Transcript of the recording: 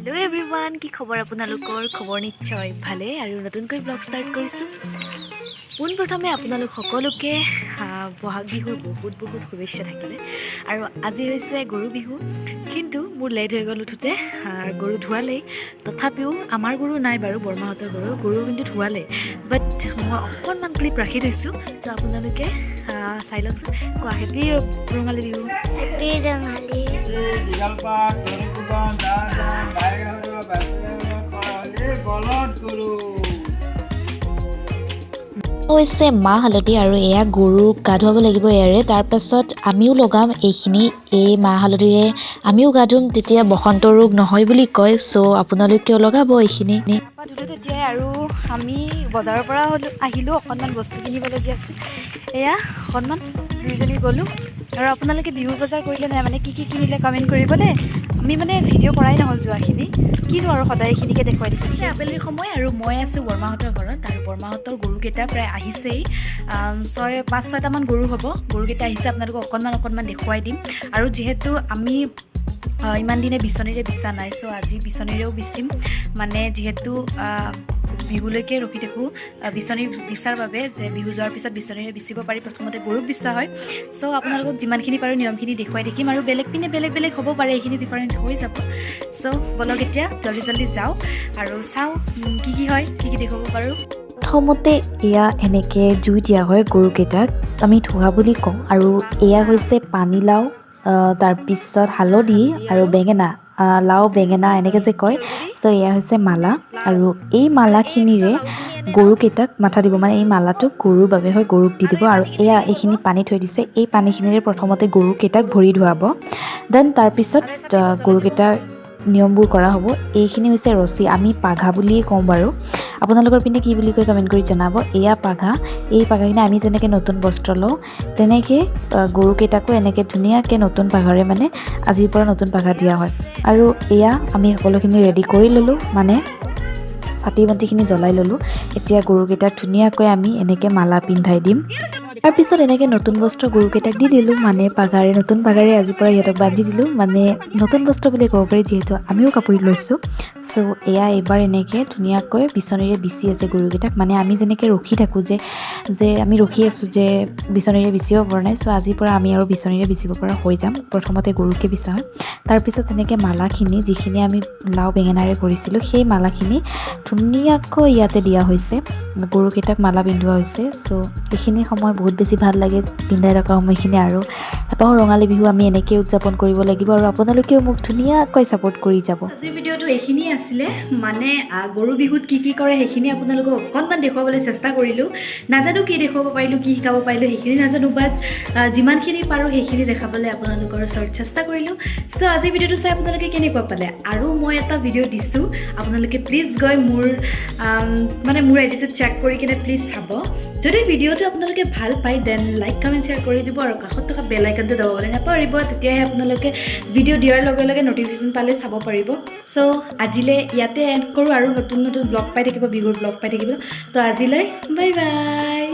Hello' everyone, কি খবৰ আপোনালোকৰ? খবৰ নিশ্চয় ভালেই। আৰু নতুনকৈ ব্লগ ষ্টাৰ্ট কৰিছোঁ। পোনপ্ৰথমে আপোনালোক সকলোকে বহাগ বিহুৰ বহুত বহুত শুভেচ্ছা থাকিলে। আৰু আজি হৈছে গৰু বিহু, কিন্তু মোৰ লেট হৈ গ'ল উঠোঁতে। গৰু ধুৱালেই, তথাপিও আমাৰ গৰু নাই বাৰু, বৰমাহঁতৰ গৰু। গৰু কিন্তু ধুৱালেই, বাট মই অকণমান ক্লিপ ৰাখি থৈছোঁ। ত' আপোনালোকে চাই লওকচোন। কোৱা, হেপী ৰঙালী বিহু। হেপী ৰঙালী। দীঘল পাত গৰু কোবান দা বলদ গৰু। হৈছে মাহ হালধি আৰু এয়া গৰুক গা ধুৱাব লাগিব ইয়াৰে। তাৰপাছত আমিও লগাম এইখিনি। এই মাহ হালধিৰে আমিও গা ধুম, তেতিয়া বসন্ত ৰোগ নহয় বুলি কয়। চ' আপোনালোকেও লগাব এইখিনি। পা ধুলোঁ তেতিয়াই আৰু আমি বজাৰৰ পৰা হ'লো আহিলোঁ, অকণমান বস্তু কিনিবলগীয়া আছিল। এয়া অকণমান দুইজনী গ'লোঁ। আৰু আপোনালোকে বিহুৰ বজাৰ কৰিলে নাই, মানে কি কি কিনিলে কমেণ্ট কৰিব দেই। আমি মানে ভিডিঅ' কৰাই নহ'ল যোৱাখিনি, কিনো আৰু সদায় এইখিনিকে দেখুৱাই থাকিম। এতিয়া আবেলিৰ সময় আৰু মই আছোঁ বৰমাহঁতৰ ঘৰত। আৰু বৰমাহঁতৰ গৰুকেইটা প্ৰায় আহিছেই। ছয় পাঁচ ছয়টামান গৰু হ'ব। গৰুকেইটা আহিছে, আপোনালোকক অকণমান অকণমান দেখুৱাই দিম। আৰু যিহেতু আমি ইমান দিনে বিচনীৰে বিচা নাই, চ' আজি বিচনীৰেও বিচিম। মানে যিহেতু বিহুলৈকে ৰখি থাকোঁ বিচনী বিচাৰ বাবে, যে বিহু যোৱাৰ পিছত বিচনীৰে বিচিব পাৰি, প্ৰথমতে গৰুক বিচা হয়। চ' আপোনালোকক যিমানখিনি পাৰোঁ নিয়মখিনি দেখুৱাই থাকিম। আৰু বেলেগ পিনে বেলেগ বেলেগ হ'ব পাৰে, এইখিনি ডিফাৰেঞ্চ হৈ যাব। চ' ব'লক, এতিয়া জল্দি জল্দি যাওঁ আৰু চাওঁ কি কি হয়, কি কি দেখুৱাব পাৰোঁ। প্ৰথমতে এয়া এনেকৈ জুই দিয়া হয় গৰুকেইটাক, আমি ধোৱা বুলি কওঁ। আৰু এয়া হৈছে পানীলাও, তাৰপিছত হালধি আৰু বেঙেনা, লাও বেঙেনা এনেকৈ যে কয়। চ' এয়া হৈছে মালা আৰু এই মালাখিনিৰে গৰুকেইটাক মাথা দিব, মানে এই মালাটো গৰুৰ বাবে হয়, গৰুক দি দিব। আৰু এয়া এইখিনি পানী থৈ দিছে, এই পানীখিনিৰে প্ৰথমতে গৰুকেইটাক ভৰি ধুৱাব। Then তাৰপিছত গৰুকেইটাৰ নিয়মবোৰ কৰা হ'ব। এইখিনি হৈছে ৰছী, আমি পাঘা বুলিয়ে কওঁ বাৰু, আপোনালোকৰ পিনে কি বুলি কয় কমেণ্ট কৰি জনাব। এয়া পাঘা। এই পাঘাখিনি আমি যেনেকৈ নতুন বস্ত্ৰ লওঁ, তেনেকৈ গৰুকেইটাকো এনেকৈ ধুনীয়াকৈ নতুন পাঘাৰে, মানে আজিৰ পৰা নতুন পাঘা দিয়া হয়। আৰু এয়া আমি সকলোখিনি ৰেডি কৰি ল'লোঁ, মানে চাকি বন্তিখিনি জ্বলাই ল'লোঁ। এতিয়া গৰুকেইটাক ধুনীয়াকৈ আমি এনেকৈ মালা পিন্ধাই দিম। তাৰপিছত এনেকৈ নতুন বস্ত্ৰ গৰুকেইটাক দি দিলোঁ, মানে পাঘাৰে, নতুন পাঘাৰে আজিৰ পৰা সিহঁতক বান্ধি দিলোঁ। মানে নতুন বস্ত্ৰ বুলি ক'ব পাৰি, যিহেতু আমিও কাপোৰ লৈছোঁ। চ' এয়া এইবাৰ এনেকৈ ধুনীয়াকৈ বিচনীৰে বিচি আছে গৰুকেইটাক। মানে আমি যেনেকৈ ৰখি থাকোঁ যে আমি ৰখি আছোঁ যে বিচনীৰে বিচিব পৰা নাই, চ' আজিৰ পৰা আমি আৰু বিচনীৰে বিচিব পৰা হৈ যাম। প্ৰথমতে গৰুকে বিচা হয়। তাৰপিছত তেনেকৈ মালাখিনি, যিখিনি আমি লাও বেঙেনাৰে কৰিছিলোঁ, সেই মালাখিনি ধুনীয়াকৈ ইয়াতে দিয়া হৈছে, গৰুকেইটাক মালা পিন্ধোৱা হৈছে। চ' এইখিনি সময় বহুত বেছি ভাল লাগে, পিন্ধাই থকা সময়খিনি। আৰু হেঁপাহৰ ৰঙালী বিহু আমি এনেকৈয়ে উদযাপন কৰিব লাগিব আৰু আপোনালোকেও মোক ধুনীয়াকৈ ছাপোৰ্ট কৰি যাব। আজিৰ ভিডিঅ'টো এইখিনিয়ে আছিলে। মানে গৰু বিহুত কি কি কৰে সেইখিনি আপোনালোকক অকণমান দেখুৱাবলৈ চেষ্টা কৰিলোঁ। নাজানো কি দেখুৱাব পাৰিলোঁ, কি শিকাব পাৰিলোঁ সেইখিনি নাজানো, বাট যিমানখিনি পাৰোঁ সেইখিনি দেখাবলৈ আপোনালোকৰ ওচৰত চেষ্টা কৰিলোঁ। চ' আজিৰ ভিডিঅ'টো চাই আপোনালোকে কেনেকুৱা পালে? আৰু মই এটা ভিডিঅ' দিছোঁ, আপোনালোকে প্লিজ গৈ মোৰ মানে মোৰ আইডিটো চেক কৰি কিনে প্লিজ চাব। যদি ভিডিঅ'টো আপোনালোকে ভাল পায়, then like, comment, share কৰি দিব আৰু কাষত থকা বেল আইকনটো দবাবলৈ নাপাহৰিব। তেতিয়াহে আপোনালোকে ভিডিঅ' দিয়াৰ লগে লগে ন'টিফিকেশ্যন পালে চাব পাৰিব। চ' আজিলৈ ইয়াতে এণ্ড কৰোঁ। আৰু নতুন নতুন ব্লগ পাই থাকিব, বিহুৰ ব্লগ পাই থাকিব। তো আজিলৈ বাই বাই।